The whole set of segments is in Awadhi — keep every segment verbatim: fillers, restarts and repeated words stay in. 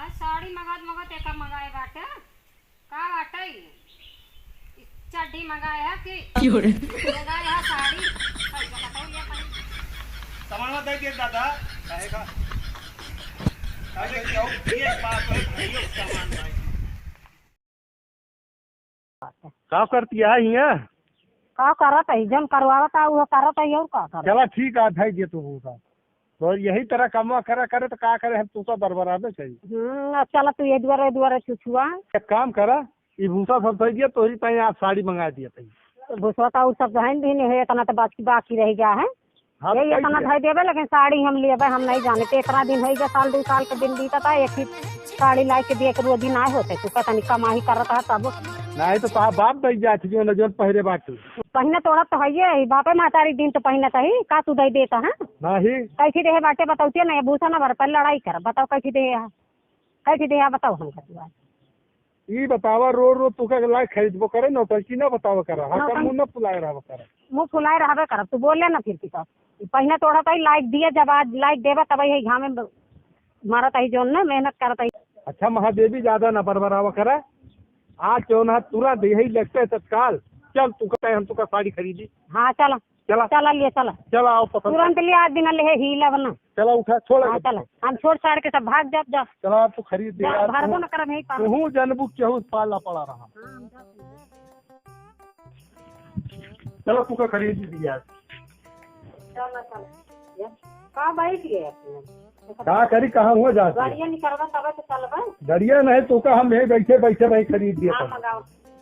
साड़ी मंगात मंगात एका मंगाए बाटे। का बाटे ई? ई चड्डी मंगाए है कि क्यों रे? मंगाए है साड़ी? सामानवा दे दे दादा, काहे का? काहे का? ये बात है, भैया, सामान भाई। का करत है हियाँ? का करत है? जौन करवावत है, उहे करत है, और का करत? चला ठीक है, धइ दे तू भूसा। तो यही तरह कमवा करा करे तो का करे, हम तू तो बरबराबे करी। हम्म, अब चला तू ये दुआरे, ये दुआरे छुछुआ। एक काम करा, ई भूसा सब धइ दिया, तोहरी ताई आज साड़ी मंगा दिया ताई। तो भूसा तो और सब धइन दिन है, इतना तो बाकी, बाकी रह गया है। हाँ, यही तो इतना कही दिया। धइ देबे, लेकिन साड़ी हम लेबे, हम नहीं जाने। तो इतना दिन होइ गया, साल दो साल के दिन बीतत है, एक ही साड़ी लाई के दिए के रोजी ना होते। तू का तनी कमाई करत है तब। नहीं तो तोहार बाप दई जात, जो न जोन पहिरे बाटू। पहिने तोरा तो हइये है, बापे महतारी दिन तो पहिने तही, का तू दई देता है? नहीं। कैसी देहे बाटे बतौतिए नहीं, भूसा ना भर, पहले लड़ाई कर, बताओ कैसी देहे है, कैसी देहे है, बताओ हमका तू आज। ई बतावा, रो रो तू का लायक खरीदबो करे, नौटंकी ना बतावा करा, हाँ, नौटंकी। मुंह ना फुलाए रहबो करे। मुंह फुलाए रहबे करब, तू बोले ना फिर की तो। पहिने तोरा तही लायक दिए, जब आज लायक देबा तब यही घामे मारत आई जौन ना मेहनत करत आई। अच्छा महादेवी, ज्यादा ना बरबरावा करा। आज जौन है तुरंत यही लगते तत्काल। चल तू कहते हम तुका साड़ी खरीदी। हाँ चला। चला। चला लिए चला। चला आओ पसंद। तुरंत लिए आज दिन ले हीला बना। चला उठा छोड़। हाँ चला। हम छोड़ छाड़ के सब भाग जाब जा। चला आप तो खरीद दे जा, यार। भरबो न करब यही पास। तू जनबू केहू पाला पड़ा रहा। हाँ, हम जाब। चलो, तू का खरीद दिया। चलो, चलो। का बैठ गए अपने? का करी, कहाँ हुआ जाती है? गाड़ियाँ निकलबा तबे तो चलबा। गाड़ियाँ नहीं, तू का हम यहीं बैठे, बैठे वहीं खरीद दिया हाँ, था। मंगाओ,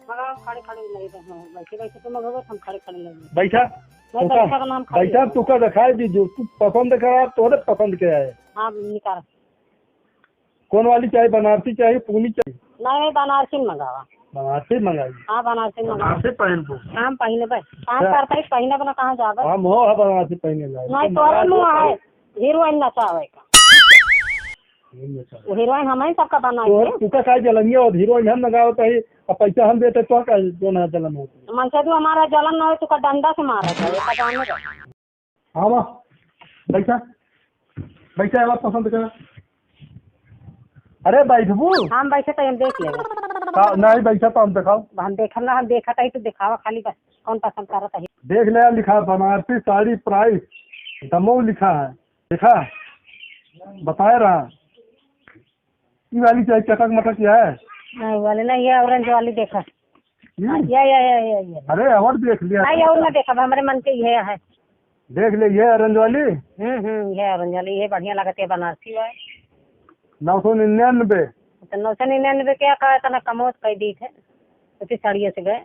मंगाओ, खड़े, खड़े ले रहे हैं। बैठे, बैठे तुम लोग हम खड़े, खड़े ले रहे हैं। बैठा, नहीं, तू का, बैठा तो हम खड़े बैठा, ले तू का दिखाई दी, जो तू पसंद करा, तोरे पसंद के आए। हाँ, निकाल। कौन वाली चाहिए, बनारसी चाहिए, पूनी चाहिए? नहीं, बनारसी मंगावा। बनारसी मंगाई। हाँ, बनारसी मंगावा। बनारसी पहन को। हम पहने बे। काम अच्छा। करता ही पहने बना कहाँ जाबे? हम हो, हाँ, बनारसी पहने जाए। नहीं, तो तोरे मंगाई मुँह तो है। हीरोइन नचावे का। हीरोइन नचावे। वो हीरोइन हम ही सबका बनाई तो है। तू का काहे जलनिया और हीरोइन हम लगावत है, अब पैसा हम देते तो का कौन है जलन होती? मनसेधू हमारा जलन ना हो, तू का डंडा से मारा था, ये पता नहीं। हाँ, वाह। बैठा। बैठा, अब पसंद करा। अरे, बैठबू? हम बैठे तो हम देख लेबे। का, नहीं बैठा तो हम देखाओ। हम देखब ना, हम देखा तो ही तो देखावा खाली बस, कौन पसंद करत है। देख ले, लिखा बनारसी साड़ी price, दमऊ लिखा है, देखा? बताए रहा। ई वाली चाहे चटक मटक या है? हाँ, वाली ना, ये orange वाली देखा। हम्म। हाँ, ये, ये, ये, ये, ये। अरे, और देख लिया। नहीं, और ना देखा, हमरे मन के ये है। देख ले, ये orange वाली। हम्म, हम्म, ये orange वाली, ये बढ़िया लगत है, बनारसी है। नौ सौ निन्यानवे। तो नौ सौ निन्यानवे क्या कहा, इतना कमोत कर दी थे, उसी साड़ियों से गए।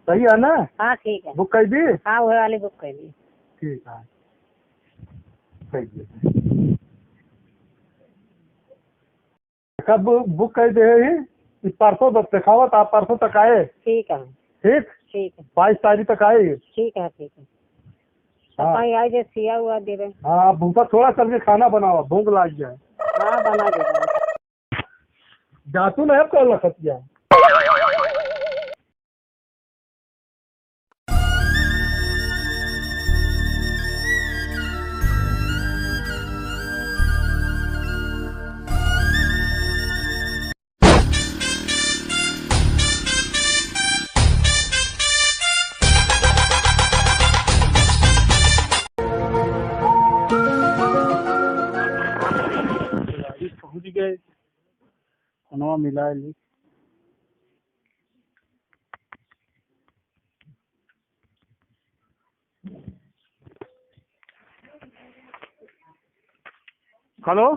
सही है ना? हाँ, ठीक है। Book कर दी? हाँ, वही वाली book कर दी। ठीक है। कब book कर दे ही? ई परसों बस देखावत, आप परसों तक आए। ठीक है। ठीक? ठीक है। बाईस तारीख तक आए। ठीक है, ठीक है। हाँ। सफाई आई जे सिया हुआ देवे। हाँ, आप भूसा थोड़ा करके खाना बनावा, भूख लाग जाए। हाँ, बना देवे। जातू नहीं अब कल रखत जाए। पहुँच गए, फोनवा मिला ली। हेलो,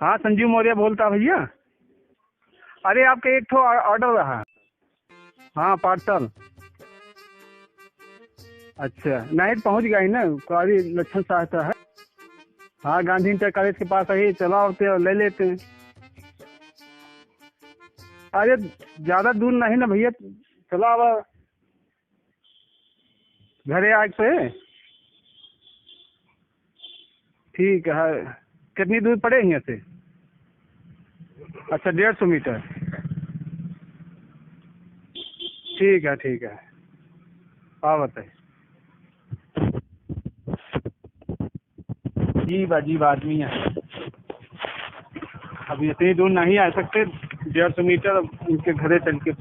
हाँ, संजीव मौर्य बोलता भैया। अरे, आपके एक ठो ऑ-, order रहा। हाँ, parcel। अच्छा, नहीं, पहुँच गई ना, गाड़ी लक्षण साहता है। हाँ, गांधी इंटर कॉलेज के पास है, चला होते हैं, ले लेते हैं। अरे, ज्यादा दूर नहीं ना भैया, चला अब घरे आए से। ठीक है, कितनी दूर पड़े यहाँ से? अच्छा, डेढ़ सौ मीटर। ठीक है, ठीक है, हाँ, बताइए। अजीब, अजीब आदमी है। अब इतनी दूर नहीं आ सकते, डेढ़ सौ मीटर अब उनके घरे चल के।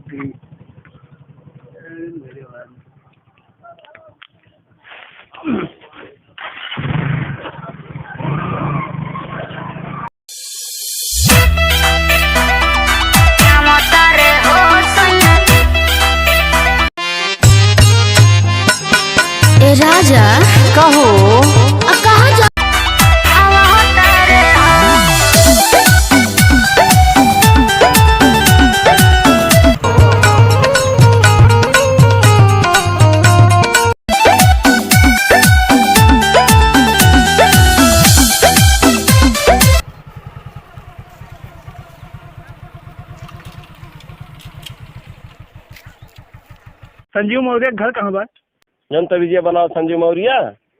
ए राजा। कहो। अब कहाँ जा संजीव मौर्य के घर कहाँ बा? जौन तबीजिया बनाओ संजीव मौर्य।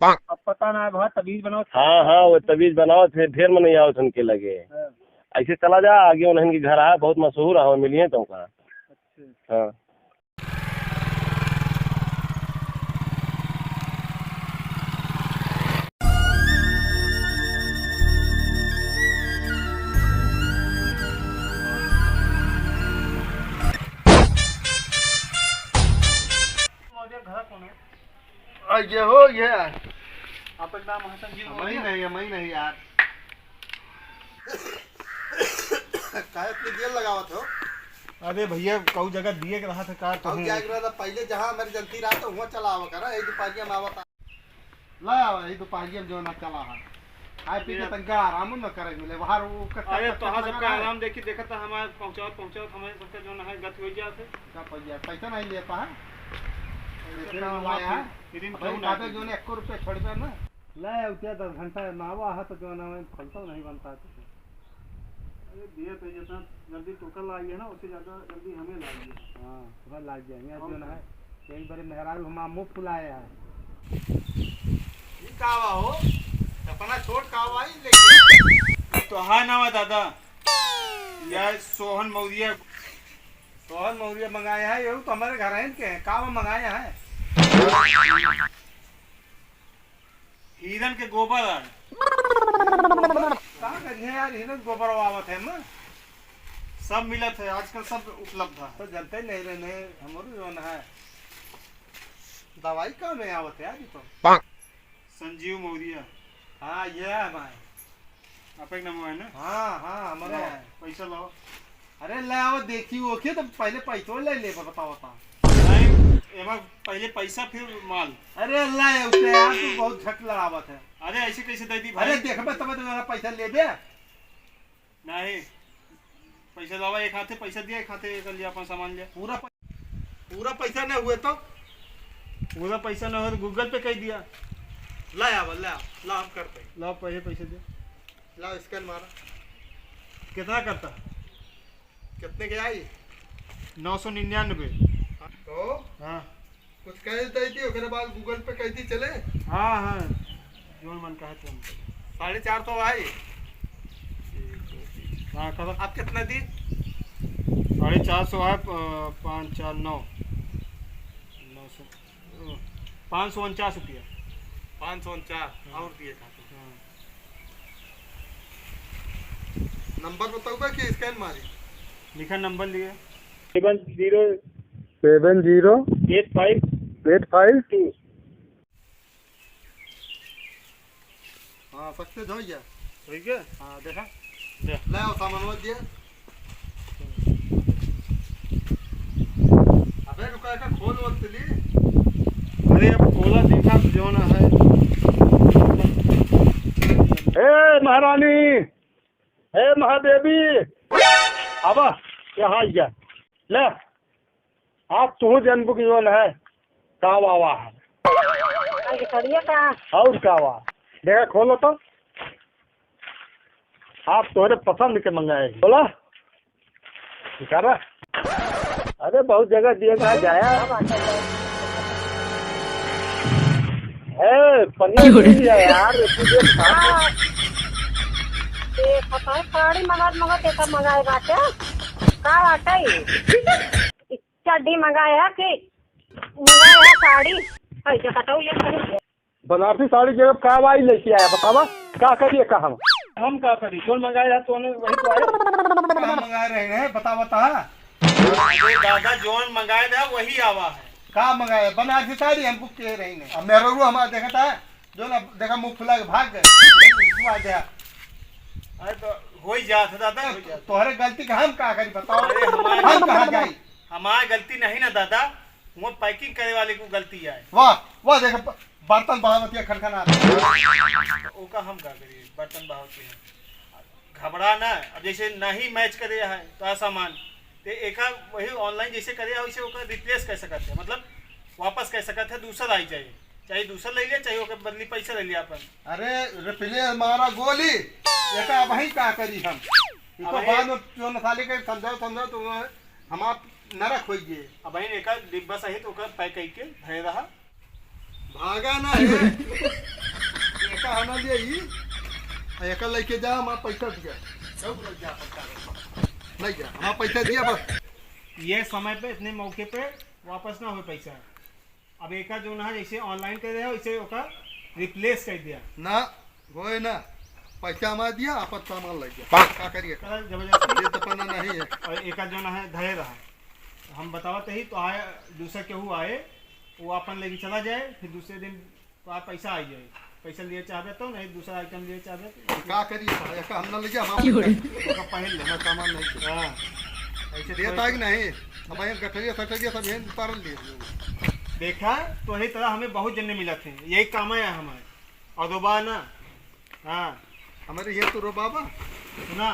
अब पता ना है, बहुत तबीज बनाओ। हाँ, हाँ, वो तबीज बनाओ, फिर ढेर मनई आओ उनके लगे। हाँ। ऐसे चला जा आगे, उन्हन के घर आ, बहुत मशहूर आ, मिलिए तो का। अच्छा। हाँ। मौर्य घर कौन है? आ, ये हो, ये है। आपका नाम हसन जी हम ही मौर्य? नहीं, हम ही नहीं यार। काहे इतनी देर लगावत हो? अरे भैया, कहू जगह दिए के रहा था का और कहूँ? क्या के रहा था? पहले जहाँ इमरजेंसी रहा था, वहाँ चला आवा करा, यही दुपहरिया में आवत। ला आवा, यही दुपहरिया में जो ना चला है। खाए पी के अरे तनका आराम न करे मिले, बाहर वो कच्चा अरे कच्चा तोहार लगा सबका रहा है। आराम देखी, देखत हमारे पहुँचावत, पहुँचावत हमारे सबका जो ना है गत हो जात है। गत हो जात, पैसा नहीं लेता है। पैसा ये फिर ना लाया है। फिर इन भाई क्यों ना खाते दे? जो ने एक रुपया छोड़ दे ना। ले, उठिया दस घंटा ना आवा है तो जो ना है, फलता नहीं बनता है। अरे दिए तो जितना जल्दी टोकन लाइए ना, उससे ज्यादा जल्दी हमें लाइए। हाँ, तुरंत लाग जाएंगे। और जो ना क्या? है, एक बार मेहरारू हमारा मुंह फुलाया है। ये का बा हो? अपना छोट का बा, ई लेके। तो है ना दादा, यह सोहन मौर्य। सोहन मौर्य मंगाया है, ये तो हमारे घर आइन के हैं। का बा मंगाया है? हिरन के गोबर है। का करिए यार, हिरन गोबर आवत है ना, सब मिलत है, आजकल सब उपलब्ध है। तो जनते नहीं रहने, हमरो जौन है। दवाई का में आवत है यार, ये तो। संजीव मौर्य। हाँ, ये है हमारे। आप एक नंबर है ना? हाँ, हाँ, हमारे लाओ, है। पैसा लाओ। अरे, ले आओ, देखी, ओके, तो पहले पैसो ले ले, बताओ, बताओ। नहीं, एमा पहले पैसा, फिर माल। अरे, ले, उसे यार, तू बहुत झक लड़ावत है। अरे, ऐसे कैसे दे दी भाई? अरे, देखबे तब तो जरा पैसा लेबे। नहीं, पैसा लावा, एक हाथे पैसा दिया, एक हाथे कर लिया, अपन सामान लिया। पूरा पै-, पूरा पैसा नहीं हुए तो? पूरा पैसा ना हो तो Google Pay कर दिया। ला आवा, ला, ला, हम करते हैं। लाओ, पहले पैसे दे। लाओ, scan मारा। कितना करता? कितने के आई? नौ सौ निन्यानवे। तो? हाँ। कुछ कह देती, ओकरे बाद Google Pay कर दी चले। हाँ, हाँ, जोन मन कहे तुम। साढ़े चार सौ आई। हाँ, करो। आप कितना दी? साढ़े चार सौ है, प-, पाँच, चार, नौ। नौ सौ, पाँच सौ उनचास रुपया। पाँच सौ उनचास, हाँ। और दिए खाते। हाँ। नंबर बताऊबा कि scan मारी? लिखा नंबर लिए। Seven zero seven zero eight five eight five two। हाँ, success हो गया। हो गया? हाँ, देखा? दे। ले आओ, सामान मत दिया। अबे रुका, एका खोल मत ली। अरे, अब खोला, देखा, जो ना है। ए महारानी, ए महादेवी, आवा, यहाँ आ जा। ले, आप तुहू जनबू की जौन है, का वावा है। अरे, सड़िया का? और का वा? देखा, खोलो तो। आप तोहरे पसंद के मंगाए हैं। बोला? निकाला? अरे, बहुत जगह दिए, कहाँ जाया? ए, पन्ना क्यों रे? नहीं है यार, तू देख, हाँ। ये पता है, साड़ी मंगात, मंगात, ये सब मंगाए बाटे। का बाटे? चड्डी मंगाया कि मंगाया साड़ी? ऐसे कटौले करे। बनारसी साड़ी के का भाई लेके आया बतावा? का करिए का हम? हम का करी? जोन मंगाए रहा तो वही तो आए। का मंगाए रहे हैं? बता, बता। अरे दादा, जोन मंगाए रहा वही आवा है। का मंगाए? बनारसी साड़ी हमको कह रही नहीं। अब मेहररू हमारा देखता है, जो ना देखा मुंह फुला के भाग गए। तू आ गया। अरे तो हो ही जात है दादा, हो जात। तोहरे गलती का हम का करी बताओ? अरे हमारे हम कहाँ जाई? हमारे गलती नहीं ना दादा, वो packing करे वाले को गलती है। वाह, वाह, देख, ब-, बर्तन बहावत या खनखनात। तो ओका हम का करी, बर्तन बहावत है। घबरा ना, अब जैसे नहीं match करे है तो आ सामान, ते एका वही online जैसे करे है, वैसे ओका replace कर सकत है, मतलब वापस कर सकत है, दूसर आई जाए, चाहे दूसर ले लिया, चाहे ओकर बदली पैसा ले लिया अपन। अरे, replace मारा गोली, एका अबहीं का करी हम? इको अबहीं बाद में क्यों न साले के समझाओ, समझाओ तो हमार नरक होई गे। अबहीं एका डिब्बा सहित ओकर pack करके धरे रहा। भागा ना है। एका हना ले ई, आ एका लेके जा, हमार पैसा दिया। सब ले जा, पैसा ले जा, हमार पैसा दिया बस। ये समय पे, इतने मौके पे वापस ना हो पैसा। अब एका जो ना, जैसे online कर रहे हो, इसे ओका replace कर दिया। ना, होए ना, पैसा हमार दिया, अपन सामान ले गया। का करिए? करा जबरदस्ती। ये तो पन्ना नहीं है। और एका जो ना है, धरे रहा। हम बतावत ही तो आए, दूसरा केहू आए, वो अपन लेके चला जाए, फिर दूसरे दिन तो आप पैसा आ जाए। पैसा लिए चाहबे तो, नहीं दूसरा item लिए चाहबे तो। का करिए साला, एका हम ना ले गया, हम क्यों रे? ओका पहन ले, हमार सामान नहीं है। हाँ। ऐसे देता है कि नहीं? अब ये गठरिया सठरिया सब यहीं उतार लिए। देखा, तो यही तरह हमें बहुत जने मिलत हैं, यही काम है हमारे। और रोबा ना। हाँ। हमारे ये तो रोबा बा। सुना।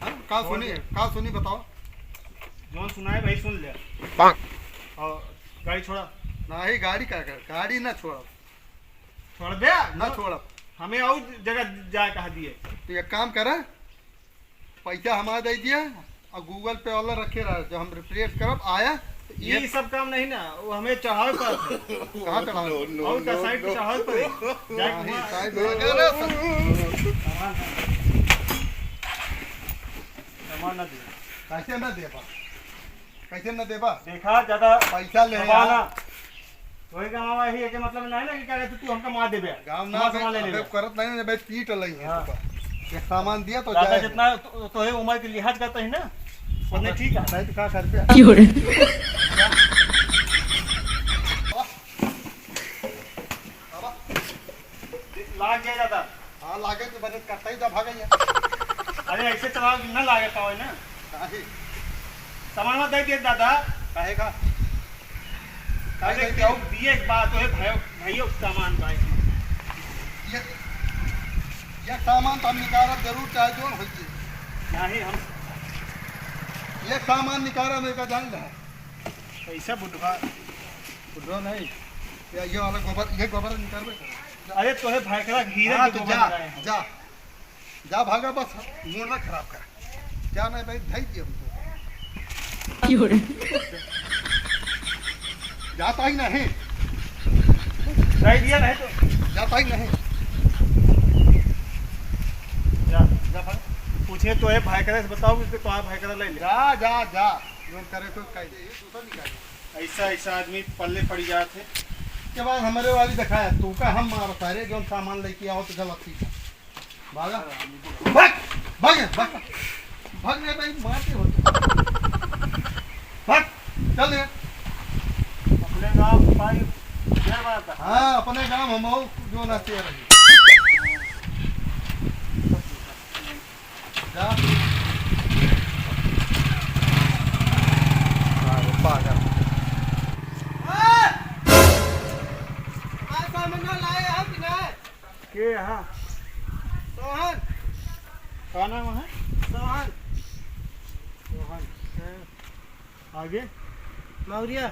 हाँ, का सुनी, का सुनी बताओ। जौन सुनाए भाई सुन ले। और गाड़ी छोड़ा। नहीं, गाड़ी का कर, गाड़ी ना छोड़ा। छोड़ दे। ना छोड़ा। हमें और जगह जाए कहा दिए। तो एक काम करा, पैसा हमारा दे दिया और Google Pay वाला रखे रहा, जब हम replace करब आया तो ये ये सब काम नहीं ना, वो हमें चढ़ावे पर है। कहाँ चढ़ावे? No, no, और का no, side पे no। चढ़ावे पर है। जाके नहीं, वहाँ side में लगा ना, सब। सामान, सामान ना दे। कैसे ना देबा? कैसे ना देबा? देखा, ज्यादा पैसा ले दबा यार। ना। वही गाँव ही है कि मतलब नहीं ना कि क्या कहते, तू हमका मार देबे। गाँव ना हमार बे, सामान ले अबे लेबे। करत नहीं ना बे, पीट लई है हाँ। तू का। एक सामान दिया तो दादा जाए। जितना तो, तो है उम्र के लिहाज करता है ना, उतने हाँ, ठीक है। नहीं तो का कर पे? क्यों रे? बाबा। लाग जाए दादा। हाँ, लागे तो बने कतई दबा गई है। अरे, ऐसे चलाओ कि ना लागे पावे ना। काहे? सामान दे दे दादा। काहे का? काहे अरे, दे दे? क्यों दिए एक बात है, भाई, भाइयों का सामान भाई। ये, ये सामान तो हम निकालब जरूर, चाहे जोन होइए। नहीं, हम ये सामान निकालब, एका जान ले। कैसा बुढ़वा? बुढ़वा नहीं। या ये वाला गोबर, ये गोबर निकालबे करे। अरे, तोहे भाई करा हीरे हाँ, के तो गोबर जा, लगाए हैं। जा। जा भागा, बस मूड ना खराब कर। जा नहीं भाई, धई दिया हमको। क्यों रे? जाता ही नहीं। धई दिया नहीं तो। जाता ही नहीं। जा, जा भाग। पूछे तो है भाई करे से बताओ, उसके तो आप भाई करे ले ले। जा, जा, जा। जो करे तो कह दे, ये दूसरा निकाल। ऐसा, ऐसा आदमी पल्ले पड़ी जात है। के बाद हमारे वाली दिखाया, तू का हम मारता रे, जो सामान लेके आओ तो गलत चीज है। भागा। भाग, भाग, भाग। भाग रे भाई, मारते हो। भाग, चल रे। अपने गाँव भाई, ढेर बात है। हाँ, अपने गाँव हम और जो ना चेयर है। जा। हाँ, पागल। आज सामान लाए हो कि ना? के यहाँ? सोहन। का नाम है? सोहन। सोहन। आगे? मौर्या।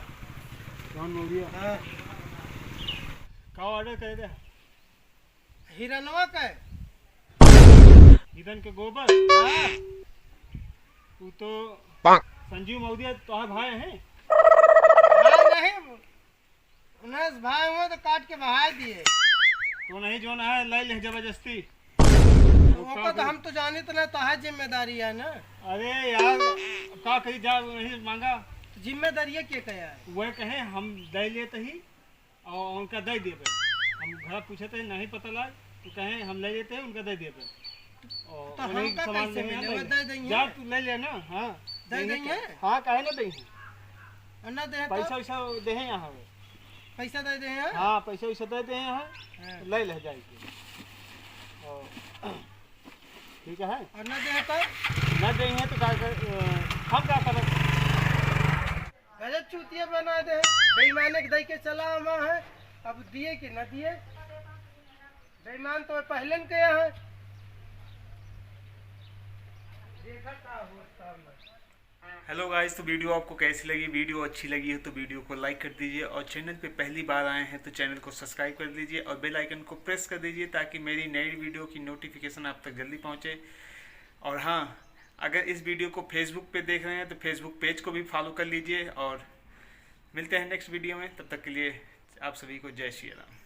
कौन मौर्या? हाँ। का order करे दे? हिरनवा के। हिरन के गोबर? हाँ। तू तो संजीव मौर्या तोहार भाई है? हाँ, नहीं। उन्हें भाई हुए तो काट के बहाय दिए। तो नहीं जो ना है, ले ले जबरदस्ती। ओका तो हम तो जानित ना, तोहार जिम्मेदारी है ना। अरे यार, का करी जा, नहीं मांगा। जिम्मेदारी के कहे है? वह कहे हम दे लेते ही और उनका दे देबे। हम घर पूछे थे, नहीं पता लाग। तो कहे हम ले लेते हैं, उनका दे देते हैं। और तो उन्हीं हमका सामान कैसे देंगे मिले? हम वो ले दे देंगे। जा, तू ले लेना। हाँ, दे देंगे देंगे। हाँ, काहे ना देंगे? और ना दे तो? पैसा वैसा दे हैं यहाँ वो। पैसा दे दे हैं? हाँ, पैसा वैसा दे दे हैं यहाँ। हाँ। ले ले जाए के। और ठीक है। और ना दे तो? ना देंगे तो का कर, अ, हम का करब? गजब चूतिया बना दे। बेईमाने के दई के चला हमा है, अब दिए कि ना दिए? बेईमान तो पहले न गया है। देखा का होता है। हेलो गाइस, तो वीडियो आपको कैसी लगी? वीडियो अच्छी लगी हो तो वीडियो को लाइक कर दीजिए, और चैनल पे पहली बार आए हैं तो चैनल को सब्सक्राइब कर दीजिए और बेल आइकन को प्रेस कर दीजिए, ताकि मेरी नई वीडियो की नोटिफिकेशन आप तक जल्दी पहुँचे। और हाँ, अगर इस वीडियो को फेसबुक पे देख रहे हैं तो फेसबुक पेज को भी फॉलो कर लीजिए, और मिलते हैं नेक्स्ट वीडियो में। तब तक के लिए आप सभी को जय श्री राम।